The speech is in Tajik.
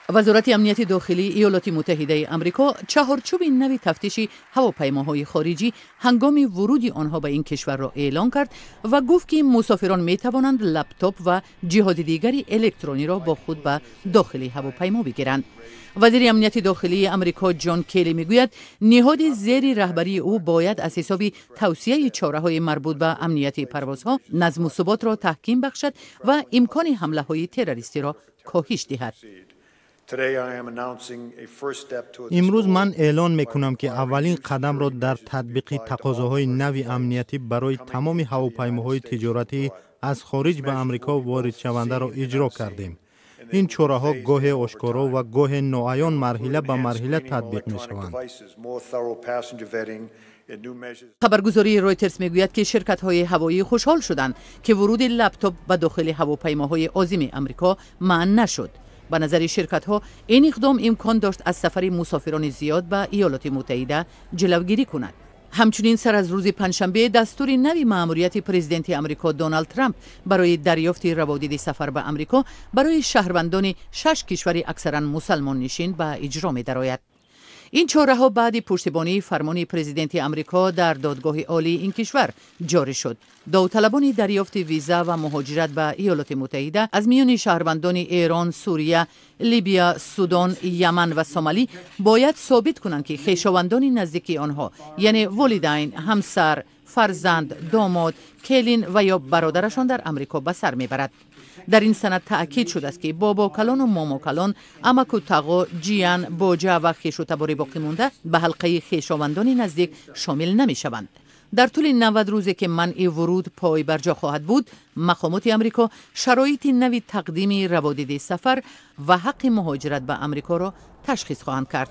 Вазорати амнияти дохилии Иёлоти Муттаҳидаи Амрико чаҳорчӯби нави тафтиши ҳавопаймоҳои хориҷӣ ҳангоми вуруди онҳо ба ин кишварро эълон кард ва гуфт, ки мусофирон метавонанд лаптоп ва ҷиҳози дигари электрониро бо худ ба дохили ҳавопаймо бигиранд. Вазири амнияти дохилии Амрико Ҷон Келли мегӯяд, ниҳоди зери раҳбарии ӯ бояд аз ҳисоби тавсияи чораҳои марбут ба амнияти парвозҳо назму суботро таҳким бахшад ва имкони ҳамлаҳои террористиро коҳиш диҳад. Имрӯз ман эълон мекунам, ки аввалин қадамро дар татбиқи тақозоҳои нави амниятӣ барои тамоми ҳавопаймоҳои тиҷоратӣ аз хориҷ ба Амрико воридшавандаро иҷро кардем. Ин чораҳо гоҳе ошкоро ва гоҳе ноаён марҳила ба марҳила татбиқ мешаванд. Хабаргузории Ройтерс мегӯяд, ки ширкатҳои ҳавоӣ хушҳол шуданд, ки вуруди лаптоп ба дохили ҳавопаймоҳои озими Амрико манъ нашуд. Ба назари ширкатҳо, ин иқдом имкон дошт аз сафари мусофирони зиёд ба Иёлоти Муттаҳида ҷилавгирӣ кунад. Ҳамчунин, сар аз рӯзи панҷшанбе дастури нави маъмурияти президенти Амрико Доналд Трамп барои дарёфти раводиди сафар ба Амрико барои шаҳрвандони шаш кишвари аксаран мусалмоннишин ба иҷро медарояд. Ин чораҳо баъди пуштибонии фармони президенти Амрико дар Додгоҳи Олии ин кишвар ҷорӣ шуд. Довталабони дарёфти виза ва муҳоҷират ба Иёлоти Муттаҳида аз миёни шаҳрвандони Эрон, Сурия, Либия, Судон, Яман ва Сомалӣ бояд собит кунанд, ки хешовандони наздики онҳо, яъне волидайн, ҳамсар, фарзанд, домод, келин ва ё бародарашон дар Амрико ба сар мебарад. Дар ин санад таъкид шудааст, ки бобокалону момокалон, амаку тағо, ҷиян, боҷа ва хешу табори боқимонда ба ҳалқаи хешовандони наздик шомил намешаванд. Дар тӯли 90 рӯзе, ки манъи вуруд пойбарҷо хоҳад буд, мақомоти Амрико шароити нави тақдими раводиди сафар ва ҳаққи муҳоҷират ба Амрикоро ташхис хоҳанд кард.